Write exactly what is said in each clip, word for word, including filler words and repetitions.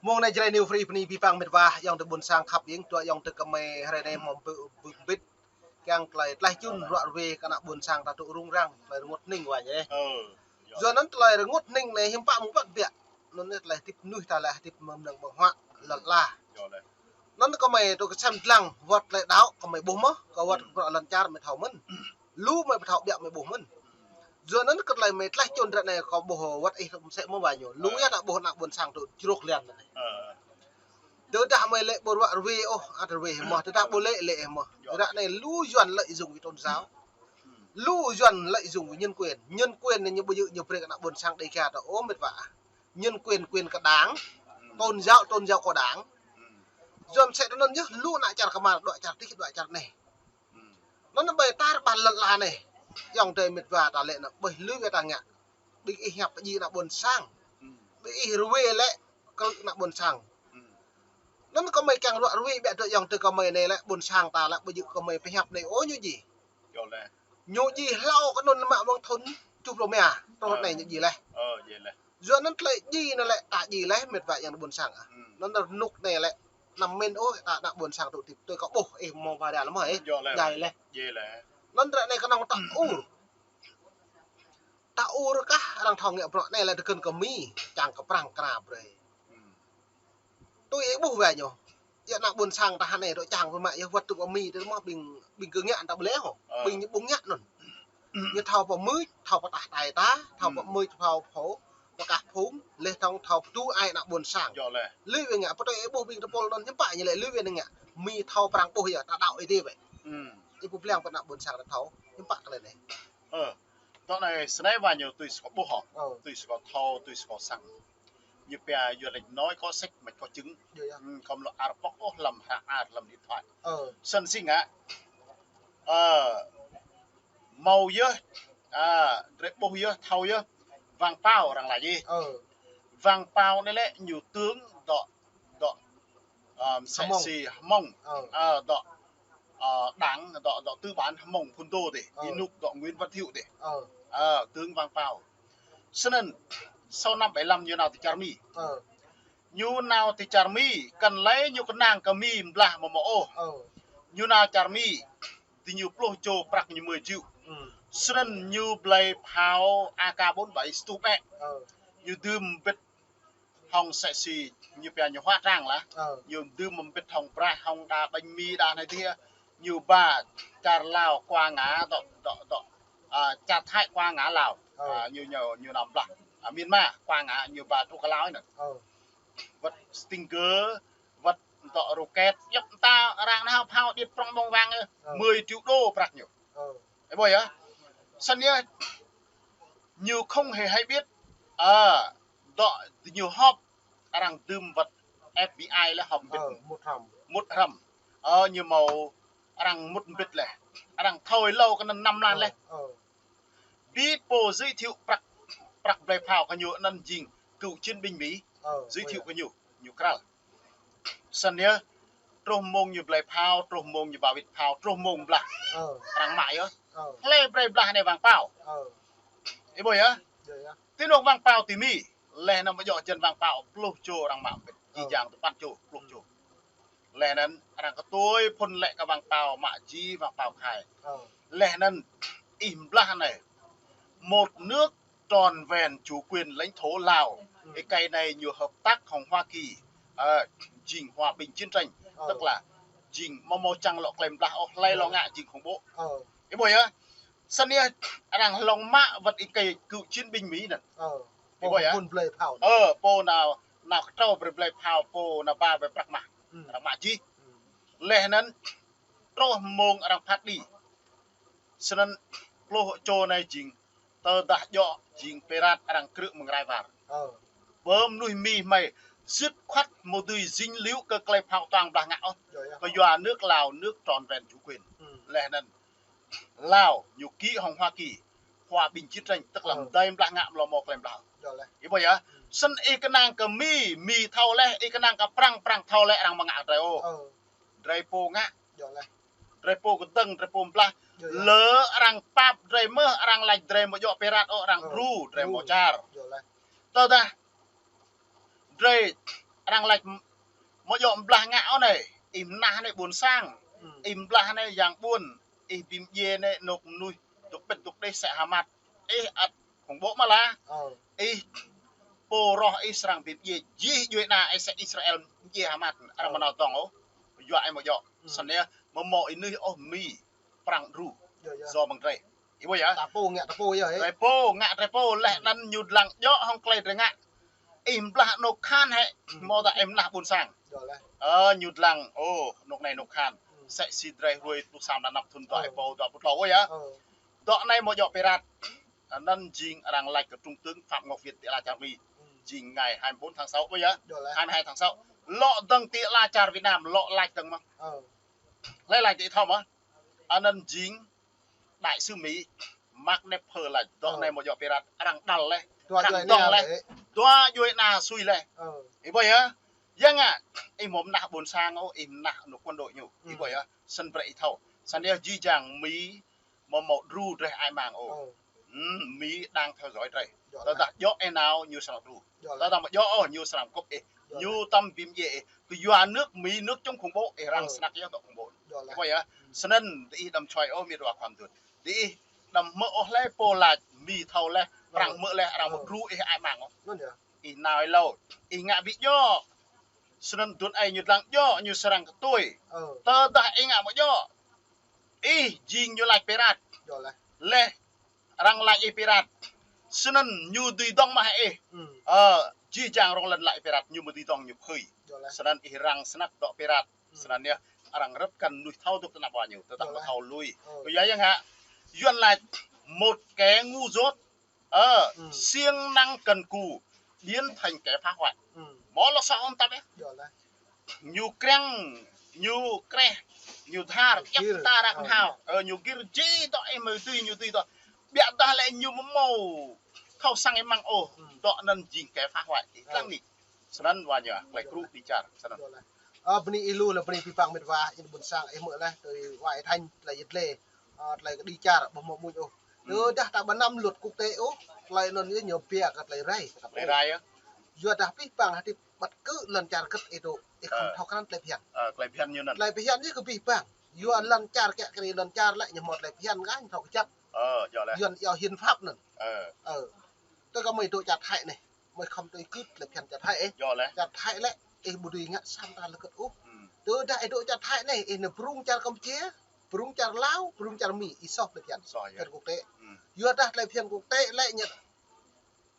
Mông anai Jrai New Free bơni abih bang met wa, ayŏng adơi ƀôn sang khăp ing, tơdang ayŏng adơi kơmơi hrơi anai mơ̆ng bơ-, bơ-, bit, kiăng tơlơi tlaih čun ruă ruai kơ ană ƀôn sang ta tŭ rŭng răng, tơlơi rơngot hning wa ñu. Ơ, yơh. Yua anŭn tơlơi rơngot hning anai hiư̆m pă mơ̆ng pă biă. Anŭn anai tơlơi hơdip mơnuih ta lĕ hơdip mơ̆ng mơnơ̆ng ƀơ̆ng huă, lŏn ala. Yơh lĕ. Anŭn kơmơi tŭ kơsem dlăng, wơ̆t tơlơi đaŏ kơmơi ƀuh mơ̆n, kơ wơ̆t kơ bruă lŏn čar mơi thâo mơ̆n. Lu mơi pơthâo biă mơi ƀuh mơ̆n. Yua anŭn kơ tơlơi mơi tlaih čun ră anai kơ ƀuh wơ̆t ih tŭ mơsĕ mơ̆n wa ñu. Lu yơh ta ƀuh ană ƀôn sang tŭ čruk lian anai. Tơdah mơi lĕ ƀu ruă ruai ôh, ăt ruai mơ̆n. Tơdah ƀu lĕ, lĕ mơ̆n. Ră anai lu Yuan lợi dụng về tôn giáo. Lu Yuan lợi dụng về nhân quyền. Nhân quyền anai ñu ƀu djơ̆ ñu brơi kơ ană ƀôn sang Đêga ta ôh met wa. Nhân quyền, quyền của Đảng. Tôn giáo, tôn giáo của Đảng. Yua mơsĕ tui anŭn yơh lu ană čar kơmar, đuaĭ čar tih, đuaĭ čar anai. Anŭn ƀơi tar ƀar lŏn ala anai. Ayŏng adơi met wa ta lĕ anŭn ƀơi lui wai ta ngă. Ƀing ih hiăp pơdjai ană ƀôn sang. Ƀing ih ruai lĕ kơ ană ƀôn sang. Anŭn kơmơi kiăng ruă ruai biă tui ayŏng adơi kơmơi anai lĕ ƀôn sang ta lĕ ƀu djơ̆ kơmơi pơhiăp anai ôh ñu djai. Yơh lĕ. Ñu djai hlâo kơ anŭn mă mơ̆ng thŭn tơjuh pluh rơma. Truh anai ñu djai leh. Ơ, djai leh. Yua anŭn tơlơi djai anŭn lĕ ta djai leh met wa ayŏng adơi ƀôn sang ah. Anŭn rơnŭk anai lĕ anăm mĭn ôh ta ană ƀôn sang tŭ hơdip tui kâo ƀuh ih mơ̆ng wa ra lĕ mơ̆n ih. Yơh lĕ. Djai leh. Djai leh. Anŭn ră anai kơnơ̆ng ta ur. Ta ur kah arăng thâo ngă bruă anai lĕ tơkơn kơ Mi, čang kơ Prăng kra brơi. Tui ih ƀuh wa ñu. Yơh ană ƀôn sang ta hơnai tŭ čang pơmă yơh wơ̆t tŭ pơ Mi tơ mơ̆ ƀing, ƀing kơ ngă ta ƀu lĕ hŏ. Ƀing ñu ƀu ngă anŭn. Ñu thâo pơmưč, thâo pơtah tai ta, thâo pơmưč, thâo phô, pơkah phung, leh thâo, thâo pơtŭ ai ană ƀôn sang. Yơh lĕ. Lui wai ngă, pơtui ih ƀuh ƀing tơpul anŭn hiư̆m pă ñu lĕ lui wai ngă. Mi thâo Prăng ƀuh yơh, ta đaŏ ih dih wai. Ih ƀuh ƀlăng pơ ană ƀôn sang ta thâo, hiư̆m pă tơlơi anai. Ơ, tŏ anai snei wa ñu tui sơkâo ƀuh hŏ. Tui sơkâo thâo, tui sơkâo sang. Ñu pia Yuan lĕ nói có sách mách có chứng. Yơh, yơh. Khŏm lŏ ar pŏk ôh lăm hră ar lăm điện thoại. Snăn sĭt ngă. Ơ, mâo yơh, a, drơi ƀuh yơh, thâo yơh. Vang Pao arăng laĭ yơh. Vang Pao anai lĕ ñu tướng dŏ, dŏ, ơ, msĕ si Hmông. Ơ, dŏ, ơ, đảng, dŏ, dŏ tư bản Hmông phŭn dô dih. Ih nŭk dŏ Nguyễn Văn Thiệu dih. Ơ, tướng Vang Pao. Snăn, sau năm bảy lăm ñu nao ti čar Mi. Ñu nao ti čar Mi, kăn lĕ ñu kơnang kơ Mi blah mơ̆ mơ̆ ôh. Ñu nao čar Mi, diñu pluh čô prăk ñu mơi jư̆. Snăn ñu blơi phao A K bốn bảy stup ĕ. Ñu dưm mbĭt hŏng msĕ si ñu pia ñu hua trang lah. Ñu dưm mbĭt hŏng braih, hŏng đa ƀañ Mi đa anai dih. Ñu ba čar Lao kua ngă dŏ, dŏ, dŏ. A, čar Thái kua ngă Lao. A, ñu, ñu, ñu nao blah. A, Myanmar kua ngă ñu ba truh kơ Lao anŭn. Wơ̆t Stinger, wơ̆t dŏ rocket, djŏp mơta arăng nao phao điêt prŏng ƀơ̆ng wang, mười triệu đô prăk ñu. Ơ, ƀuh yơh. Snăn yơh, ñu không hề hay biết. Ơ, dŏ ñu họp, arăng dưm wơ̆t F B I lĕ họp mbĭt. Ơ, mŭt hrăm. Mŭt hrăm. Ơ, ñu mâo arăng mŭt mbĭt lĕ. Arăng thâo hlâo kơ anăn năm mlan lĕ. Ơ. Bi pô giới thiệu prăk, prăk blơi phao kơ ñu anăn jing cựu chiến binh Mi. Giới thiệu kơ ñu, ñu krăl. Snăn yơh, truh mông ñu blơi phao, truh mông ñu ba wĭt phao, truh mông blah. Arăng mă yơh. Hlơi brơi blah anai Vang Pao. Ih ƀuh yơh. Ti anôk Vang Pao ti Mi. Leh anăn mơ̆ djŏ jăn Vang Pao pluh čô arăng mă mbĭt. Jih jang tơpăn čô, pluh čô. Leh anăn arăng kơtuai phŭn lĕ kơ Vang Pao mă jih Vang Pao khai. Leh anăn ih blah anai. Một nước trọn vẹn chủ quyền lãnh thổ Lào. Ih kơ anai ñu hợp tác hŏng Hoa Kỳ. Ơ, jing hòa bình chiến tranh. Tức là jing mơ̆ mâo čang lŏ klei blah ôh hlơi lŏ ngă jing khủng bố. Ih ƀuh yơh. Snăn yơh, arăng hlŏng mă wơ̆t ih kơ cựu chiến binh Mi anăn. Ih ƀuh yơh. Ơ, pô nao, nao kơtrâo brơi blơi phao, pô nao ba brơi prăk mah. Arăng mă jih. Leh anăn truh mông arăng phat kđi. Snăn pluh čô anai jing, tơdah djŏ jing pirate arăng krư̆ mơ̆ng rai war. Ƀơ mơnuih Mi hmei dứt khoát mơ̆ dưi dính líu kơ klei phao tuang blah ngă ôh. Kơ yua nước Lào nước trọn vẹn chủ quyền. Leh anăn Lào ñu ký hŏng Hoa Kỳ, hòa bình chiến tranh, tức là mdei blah ngă mlâo mâo klei blah. Ih ƀuh yơh. Snăn ih kơnang kơ Mi, Mi thâo leh, ih kơnang kơ Prăng, Prăng thâo leh, arăng mơ̆ ngă drơi ôh. Drơi pô ngă. Drơi pô kơdơ̆ng, drơi pô blah. Lơ arăng pap drơi mơh, arăng lač drơi mơ̆ djŏ pirate ôh, arăng đru drơi mâo čar. Tơdah drơi Arăng laĭ m-, mơ̆ djơ̆ blah ngă ôh anai. Ih mơnah anai ƀôn sang. Hmm. Ih blah anai yang ƀuôn. Ih bi mdjiê anai anŏ mơnuih dŏ pĭt dŏ đeh sĕ hơmăt. Ih ăt khủng bố mơ̆ lah. Ih pô roh ih srăng bi mdjiê jih djuai ană ih sĕ Israel mdjiê hơmăt. Arăng mơnao tong ôh. Yua ih mơ̆ djơ̆. Hmm. Snăn yơh, mơ̆ mơ̆ ih nuih ôh Mi Prăng đru. Yơh, yơh. Yua mơ̆ng drei. Ih ƀuh yơh. Ta pô ngă ta pô yơh, ih. Drei pô ngă drei pô leh anăn ñu dlăng djơ̆ hŏng klei drei ngă. Ih blah anŏ khan hĕ, mơ̆ ta ih mơnah ƀôn sang. Yơh leh. Ơ, ñu dlăng, ô, anŏ anai anŏ khan. Hmm. Sĕ si drei hruê pluh sa mlan anăp thŭn dua êbâo dua pluh tlâo yơh. Dŏ anai mơ̆ djơ̆ Pirat. Anăn jing arăng laĭ kơ Trung tướng Phạm Ngọc Việt ti ala čar Mi. Hmm. Jing ngày hai mươi bốn tháng sáu ƀuh yơh. Yơh leh. Hai mươi hai tháng sáu. Lŏ dơ̆ng ti ala čar Việt Nam, lŏ laĭ dơ̆ng mơ̆. Hlei laĭ ti thâo mơ̆. Anăn jing đại sứ Mi Mark Knopfler laĭ dŏ anai mơ̆ djơ̆ Pirat arăng đăl leh. Dua arăng djuai dŏng ană leh. Dua djuai ană sui leh. Ih ƀuh yơh. Yang ngă, ih mơ̆ mơnah ƀôn sang ôh, ih mơnah anŏ quân đội ñu. Ih ƀuh yơh. Snăn brei ih thâo. Snăn yơh jih jang Mi mơ̆ mơ̆ đru drei ai mang ôh. Hmm, Mi đang theo dõi drei. Tơdah djơ̆ ih nao ñu srăng đru. Tơdah mơ̆ djơ̆ ôh ñu srăng kŭp ih. Ñu tăm bi mdjiê ih. Kơ yua nước Mi nước chống khủng bố ih arăng snăk yơh dŏ khủng bố. Ih ƀuh yơh. Snăn diih đăm čuai ôh mĭt wa khua mduôn. Diih đăm hmư̆ ôh hlei pô laĭ Mi thâo leh, arăng hmư̆ leh, arăng mơ̆ đru ih ai mang ôh. Ih nao ih êlâo. Ih ngă ƀu djơ̆. Snăn dŭn ai ñu dlăng djơ̆ ñu srăng kơ tui. Tơdah ih ngă mơ̆ djơ̆. Ih jing ñu laĭ Pirat. Leh arăng laĭ ih Pirat. Snăn ñu dưi dŏng mơ̆ hĕ ih. Ơ, jih jang rŏng lăn laĭ Pirat ñu mơ̆ dưi dŏng ñu phơi. Snăn ih arăng snăk dŏ Pirat. Snăn yơh arăng rơ̆t kăn mơnuih thâo dŏ tơnap wa ñu. Tơdah mơ̆ thâo lui. Kơ yua yang ngă. Yuan laĭ một kẻ ngu dốt. Ơ, siêng năng cần cù, biến thành kẻ phá hoại. Mơ̆ lŏ soh ôn tăp yơh. Ñu kreng, ñu kreh, ñu dhar, djăp ta rak hao. Ơ, ñu gir jih dŏ ih mơ̆ dưi ñu dưi dŏ. Biă dah lĕ ñu mơ̆ mâo thâo săng ih măng ôh. Dŏ anăn jing kẻ phá hoại. Ih dlăng anai. Snăn wa ñu, klei krŭ đĭ čar. Snăn. Ơ, bơni ih lu lĕ bơni pih păng mĭt wa, ih ƀuôn sang ih hmư̆ leh, tui wa ih Thanh, klei yăt lĕ. Ơ, klei kơ đĭ čar, ƀu mơ̆ mŭt ôh. Tơdah ta ƀu năm luật quốc tế ôh, klei anŭn yơh ñu pia kơ klei rai. Klei rai yơh. Yua dah pih păng hơdip ƀăt kơ lŏn čar kơ̆t ih dŏ, ih khŏm thâo krăn klei phiăn. Ơ, klei phiăn ñu anăn. Klei phiăn yơh kơ pih păng. Yua lŏn čar kiă kriê lŏn čar lĕ ñu mơ̆ klei phiăn kah ñu thâo kơjăp. Ơ, yua leh. Yua yua hiến pháp anăn. Ơ. Tơ kơ mơi dŏ čar Thái anai. Mơi khŏm tui kưt lĕ phiăn čar Thái ih. Yua leh. Čar Thái lĕ, ih ƀu dưi ngă sa mta lơkơt ôh. Tơdah ih dŏ čar Thái anai, ih nao brŭng čar Campuchia, brŭng čar Lào, brŭng čar Mi, ih soh lĕ phiăn. Soh yơh. Phiăn quốc tế. Yua dah lĕ phiăn quốc tế lĕ ñu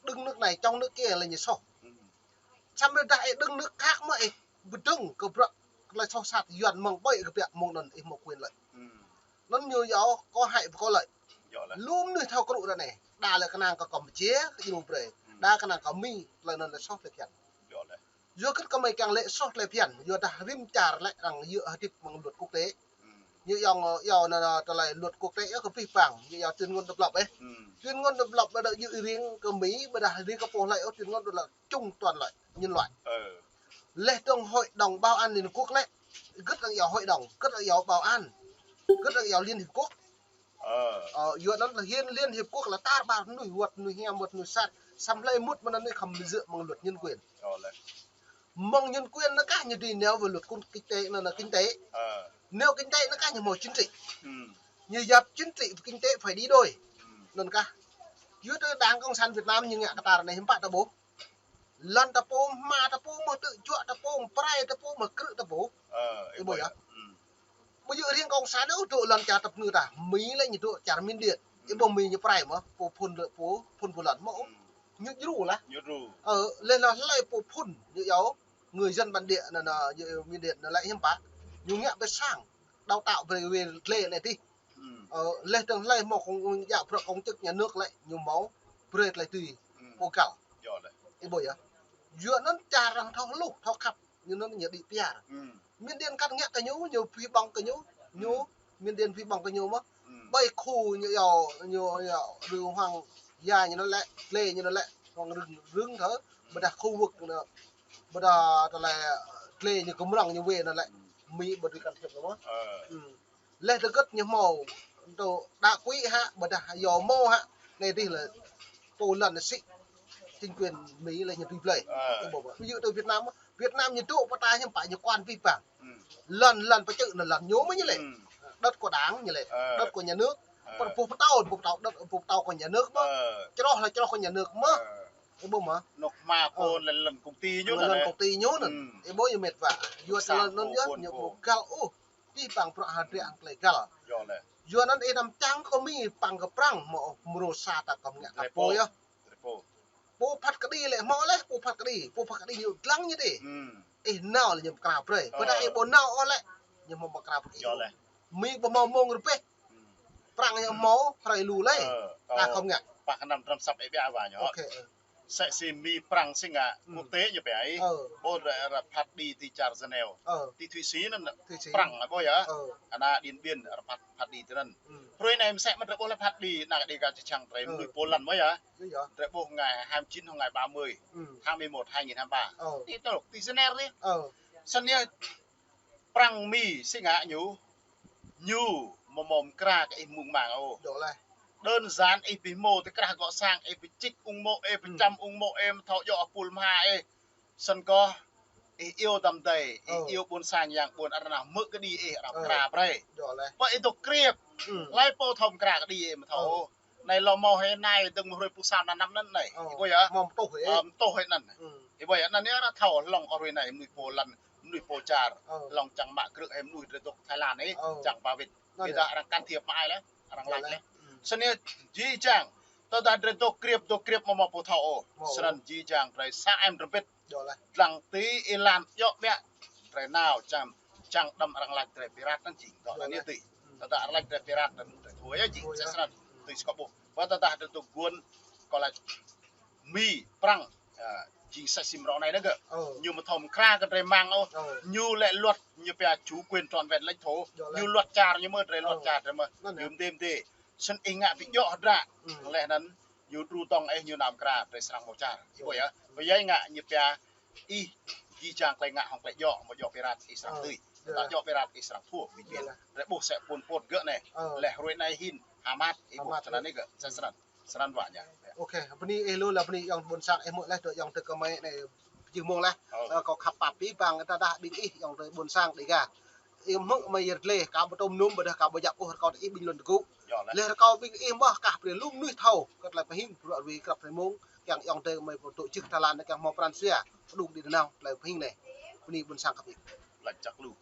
đứng nước này chống nước kia lĕ ñu soh. Samơ̆ dah ih đứng nước khác mơ̆ ih ƀu dơ̆ng kơ bruă lĕ soh sat Yuan mơ̆ng ƀơi kơ biă mơ̆ng anŭn ih mơ̆ quyền lợi. Anŭn ñu yua có hại và có lợi. Lu mơnuih thâo krŭ ră anai. Đa lĕ kơnang kơ Campuchia, kơ ñu brơi. Đa kơnang kơ Mi, klei anŭn lĕ soh klei phiăn. Yua kơ mơi kiăng lĕ soh klei phiăn, yua dah rĭm čar lĕ arăng yua hơdip mơ̆ng luật quốc tế. Ñu yua, yua anăn, tơlơi luật quốc tế yơh kơ pih păng, ñu yua tuyên ngôn độc lập ih. Tuyên ngôn độc lập ƀu djơ̆ riêng kơ Mi, ƀu dah riêng kơ pô hlơi ôh, tuyên ngôn độc lập chung toàn loại, nhân loại. Leh dơ̆ng Hội đồng Bảo an Liên Hợp Quốc lĕ, gĭt arăng yua Hội đồng, gĭt arăng yua Bảo an, gĭt arăng yua Liên Hiệp Quốc. Ơ, yua anăn lĕ hiến Liên Hiệp Quốc lĕ tar ƀar mơnuih wơ̆t mơnuih hiam wơ̆t mơnuih sat. Samơ̆ hlơi mŭt mơ̆ng anăn anai khŏm ƀu djơ̆ mơ̆ng luật nhân quyền. Mơ̆ng nhân quyền anăn kah ñu dưi nêu về luật kinh, kinh tế anăn, anăn kinh tế. Nêu kinh tế anăn kah ñu mơ̆ chính trị. Ñu yap chính trị và kinh tế phải đi đôi. Anăn kah. Yua tơ Đảng Cộng sản Việt Nam ñu ngă kơ tar anai hiư̆m pă ta ƀuh. Lŏn ta pô, hma ta pô, mơ̆ tơ̆ juă ta pô, mơ̆ prai ta pô, mơ̆ krư̆ ta pô. Ih ƀuh yơh. Ƀu djơ̆ riêng cộng sản ôh dŏ lŏn čar tơpơngư ta. Mi lĕ ñu dŏ čar Miên Điện. Ih ƀuh Mi ñu prai mơ̆, pô phŭn lĕ pô, phŭn pô lŏn mơ̆. Ñu djru lah. Ñu djru. Ơ, leh lŏ hlơi pô phŭn, ñu yua người dân bản địa anăn, anăn, ñu Miên Điện anăn lĕ hiư̆m pă. Ñu ngă ƀơi sang. Đào tạo brơi wê tlê anai tih. Ơ, leh dơ̆ng hlơi mơ̆ kông, djă bruă công chức nhà nước lĕ, ñu mơ̆ brơi tlê tui pô găl. Ih ƀuh yơh. Yua anăn čar arăng thâo hluh, thâo khăp, ñu anăn ñu đĭ piar. Miên Điện kăt ngă kơ ñu, ñu phi ƀơ̆ng kơ ñu, ñu Miên Điện phi ƀơ̆ng kơ ñu mơ̆. Ƀơi khu ñu yua, ñu yua, rư hoang ya ñu anăn lĕ, tlê ñu anăn lĕ, hoang rưng, rưng thơ, ƀôdah khu vực anăn, ƀôdah tơlơi tlê ñu kơmrăng ñu wê anăn lĕ, Mi ƀu dưi can thiệp mơ̆. Leh tơgơ̆t ñu hmâo, tơ đa quỹ hă, ƀôdah yua mơ̆ hă, anai tih lĕ pô lŏn sĭ. Chính quyền Mỹ lĕ ñu tui blơi. Ơ. Ih ƀuh mơ̆. Ví dụ tui Việt Nam, Việt Nam ñu dŏ pơ ta hiư̆m pă ñu quan vi phạm. Lăn, lăn pơ čư̆ anŭn lăn ñu mơ̆ ñu lĕ. Đất của Đảng ñu lĕ. Ơ. Đất của nhà nước. Ơ. Pơ-, pơtao, pơtao, đất, pơtao của nhà nước mơ̆. Ơ. Čroh lĕ čroh của nhà nước mơ̆. Ơ. Ih ƀuh mơ̆. Anŏ hma pô lăn, lăn công ty ñu anŭn. Lăn công ty ñu anŭn. Ih ƀuh ñu mĕt wa. Yua tơlơi anŭn yơh, ñu ƀu găl ôh. Čih păng bruă hơdră hăng tơlơi găl. Yua anŭn ih anăm čang kơ Mi păng kơ Prăng mơ̆ ôh, mrô sa ta kơ ngă kơ pô yơh. Pô phat kơđi lĕ hmâo lĕ, pô phat kơđi, pô phat kơđi ñu dlăng ñu đĭ. Ih nao lĕ ñu pơkra brơi. Ƀôdah ih ƀu nao ôh lĕ, ñu hmâo pơkra brơi. Mi ƀu hmâo mông rơbeh. Prăng ñu hmâo, hrơi lu lĕ. Ta kơ ngă. Pă kơ năm trăm săp ih ƀiă wa ñu. Sĕ si Mi Prăng si ngă, quốc tế ñu pia ih. Ƀôdah ră phat đĭ ti čar Geneva. Ti Thụy Sĩ anŭn. Prăng ƀuh yơh. Ană Điện Biên ră phat, phat đĭ ti anŭn. Hrơi anai mơsĕ mơ̆n drơi ƀuh lĕ phat đĭ, ană đĭ ka čơčăng drơi mơnuih pô lăn mơ̆ yơh. Drơi ƀuh ngày hai mươi chín hoặc ngày ba mươi tháng mười một hai nghìn hai mươi ba. Ti tơlŏk, ti Geneva ti. Săn yơh Prăng Mi si ngă ñu, ñu mơ̆ mơ̆ mơkra kơ ih mơ̆ng mang ôh. Đơn giản ih ƀu hmâo tơkrah gŏ sang, ih ƀu čik ung mô̆, ih ƀu čăm ung mô̆, ih mơ̆ thâo djŏ pul mha ih. Săn kơ ih iâu tăm dei, ih iâu ƀôn sang yang ƀôn arăng mơ̆ kơđi ih arăng pơkra brơi. Pơ ih dŏ kriăp, hlơi pô thâo mơkra kơđi ih mơ̆ thâo. Anai lŏ hmâo hơi anai dơ̆ng mơ̆ hrơi pluh sa anăm anŭn anai. Ih ƀuh yơh. Mơ̆ mơtuh hơi anŭn. Ih ƀuh yơh, anŭn yơh arăng thâo hlŏng hrơi anai mơnuih pô lăn, mơnuih pô čar, hlŏng čang mă krư̆ hơi mơnuih drơi dŏ Thái Lan ih, čang ba wĭt. Ƀôdah arăng can thiệp mă ai lĕ, arăng laĭ lĕ. Săn yơh jih jang, tơdah drơi dŏ kriăp, dŏ kriăp mơ̆ mơ̆ pô thâo ôh. Săn jih jang drơi sa em drơi bit. Dlăng ti ih lăn djŏ ƀiă, drơi nao čang, čang đăm arăng laĭ drơi pirate anŭn jing. Dŏ anŭn yơh ti. Tơdah arăng laĭ drơi pirate anŭn drơi thua yơh jing. Sĕ săn, tui si kâo ƀuh. Wơ̆t tơdah drơi dŏ guôn, kâo laĭ Mi, Prăng, jing sĕ si mrâo anai anŭn gơ̆. Ñu mơ̆ thâo mơkra kơ drơi mang ôh. Ñu lĕ luật ñu pia chủ quyền trọn vẹn lãnh thổ. Ñu luật čar ñu mơ̆, drơi luật čar drơi mơ̆. Ñu mơdê mơdê. Săn ih ngă ƀu djŏ hơdră. Leh anŭn ñu đru tŏng ih ñu nao mơkra drơi srăng hmâo čar. Ih ƀuh yơh. Ƀu djơ̆ ngă ñu pia ih jih jang tơlơi ngă hŏng tơlơi djŏ, mơ̆ djŏ pirate ih srăng tui. Tơdah djŏ pirate ih srăng thua, ƀing ƀing. Drơi ƀuh sĕ Pol Pot gơ̆ anai. Leh hrơi anai hin, Hamas, ih ƀuh săn anai gơ̆, săn săn. Săn wa ñu. Ok, bơni ih lu lah bơni ayŏng ƀôn sang ih mơ̆ leh dŏ ayŏng tơ kơ mơi anai jih mông leh. Ơ, kâo khăp pap pih păng tơdah ƀing ih ayŏng tơ ƀôn sang Đêga. Ih mơ̆ mơi yơr lĕ, kâo ƀu tŭm num ƀôdah kâo ƀu djăp ôh rơkâo tơ ih ƀing lŏn tơgŭ. Leh rơkâo ƀing ih mơ̆ kah brơi lu mơnuih thâo kơ tơlơi pơhing bruă rui krăp tơlơi mông, kiăng ayŏng tơ mơi pơtŭ čih Thái Lan anai kiăng hmâo pran jua, pơdŭng đĭ nao tơlơi pơhing anai. Bơni ƀôn sang khăp pih. Laĭ čăk lu.